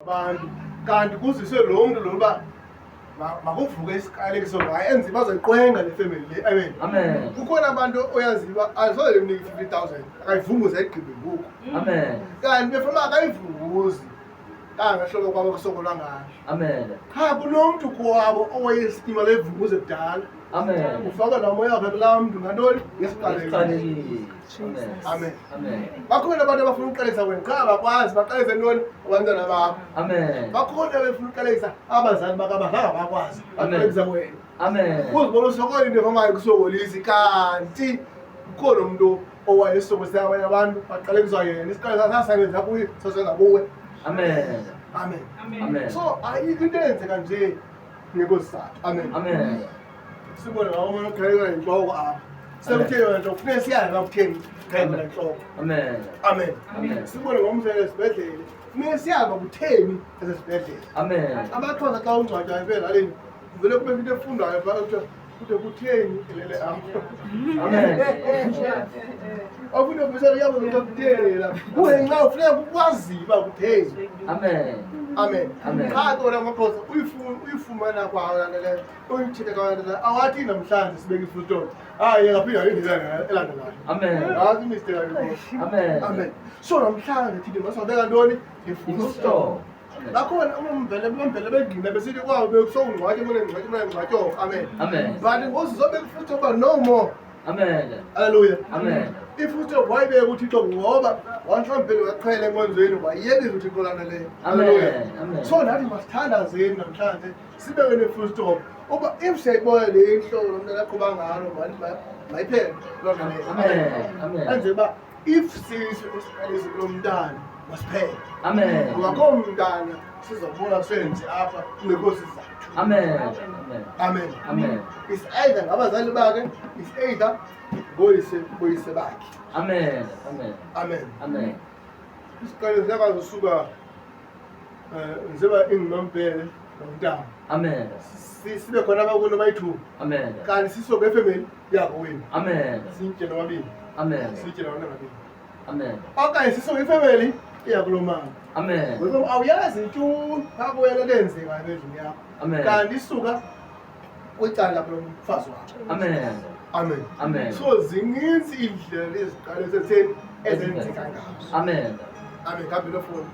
Abantu kanti kuziswe lo mntu lo uba makuvuke isiqalekiso ngaye enze bazoyiqwenga le family le. Amen. Amen. Kukhona abantu oyaziyo uba asoze limnike i-50,000, akayivunguze ayigqibe ngoku. Amen. Kanti befuna akayivunguzi kangahlobo kwabo kusokolwa ngayo. Amen. Qha kunomntu kowabo owayestima levunguze kudala. Amen. Ufaka laa moya wakhe kulaa mntu ngantoni? Ngesiqalekiso. Isiqalekiso. Amen. Amen. Amen. Bakhona abantu abafuna ukuqalekisa wena qha abakwazi, baqalekise ntoni? Abantwana bakho. Amen. Bakhona abefuna ukuqalekisa abazali bakho abazange bakwazi, baqalekisa wena. Amen. Uzibona usokola into efamayo kusokolisi kanti ukhona umntu owayesokolisa abanye abantu baqalekiswa yena. Isiqalekiso sasebenza kuye, sasenza kuwe. Amen. Amen. Amen. So ayikho into eyenzeka nje ngekho sizathu. Amen. Amen. Sibone ngabo umuntu oqhelelwa yinhloko apha. Sekuthe yona nto kufuneka siyazi uba kutheni qhelelwa yinhloko. Amen. Amen. Amen. Sibone ngomzekelo esibhedlele. Funeka siyazi uba kutheni esesibhedlele. Amen. AmaXhosa xa ungcwatywayo elalini kuvele kube into efundwayo phaa kuthiwa kude kutheni elele apha. Amen. Ofuna ubisela uyabuza ukuthi kutheni la. Kungenxa ufuneka ukwazi uba kutheni. Amen. Amen. Amen. Qha ke wena amaXhosa uyifumana kwawo laa nto leyo. Uyithethe kwawo laa nto leyo. Awathi namhlanje sibeke i-full stop. Hayi yeka phinda indlela elandelayo. Amen. Hayi imistake ayikho. Amen. Amen. So namhlanje thina masabeka ntoni? I-full Full stop. stop. Amen. Bakhona umvele bamvele begcina besithi kwabo bekusongcwatywa kumele ngcwatywe kumele ngcwatywe. Amen. Amen. But ngoku zobe ku-full stop no more. Amen. Hallelujah. Amen. I-full stop wayibeka uThixo ngoba mhlawumbi waqhela enkonzweni wayekisa uThixo laa nto leyo. Amen. Hallelujah. Amen. So nathi masithandazeni namhlanje sibeke ne-full stop. Uba if siyayibona le inhloko lo mntana aqhuba ngalo mayiphele loo nto leyo. Amen. Amen. Enze uba if siso isiqalekiso kulo mntana masiphele. Amen. Ngoba koo mntana sizobona senze apha kungekho sizathu. Amen. Amen. Amen. Amen. It's either ngabazali bakhe, it's either boyise boyise bakhe. Amen. Amen. Amen. Amen. Isiqalekiso siyakwazi usuka njengoba inguMaMbhele nomntana. Amen. Sibe khona abakulo bayi-2. Amen. Kanti sisuke efemeli yakowenu. Amen. Sitye nobabini. Amen. Sitye nabantwana babini. Amen. Okanye sisuke ifemeli iyakulo mama. Amen. Ngoba awuyazi tu akuwena lenzekayo endlini yakho. Amen. Kanti isuka kwicala kulo mfazi wakho. Amen. Amen. Amen. So zininzi iindlela eziqalekiso ekutheni ezenzeka ngazo. Amen. Amen. Kambe loo foni.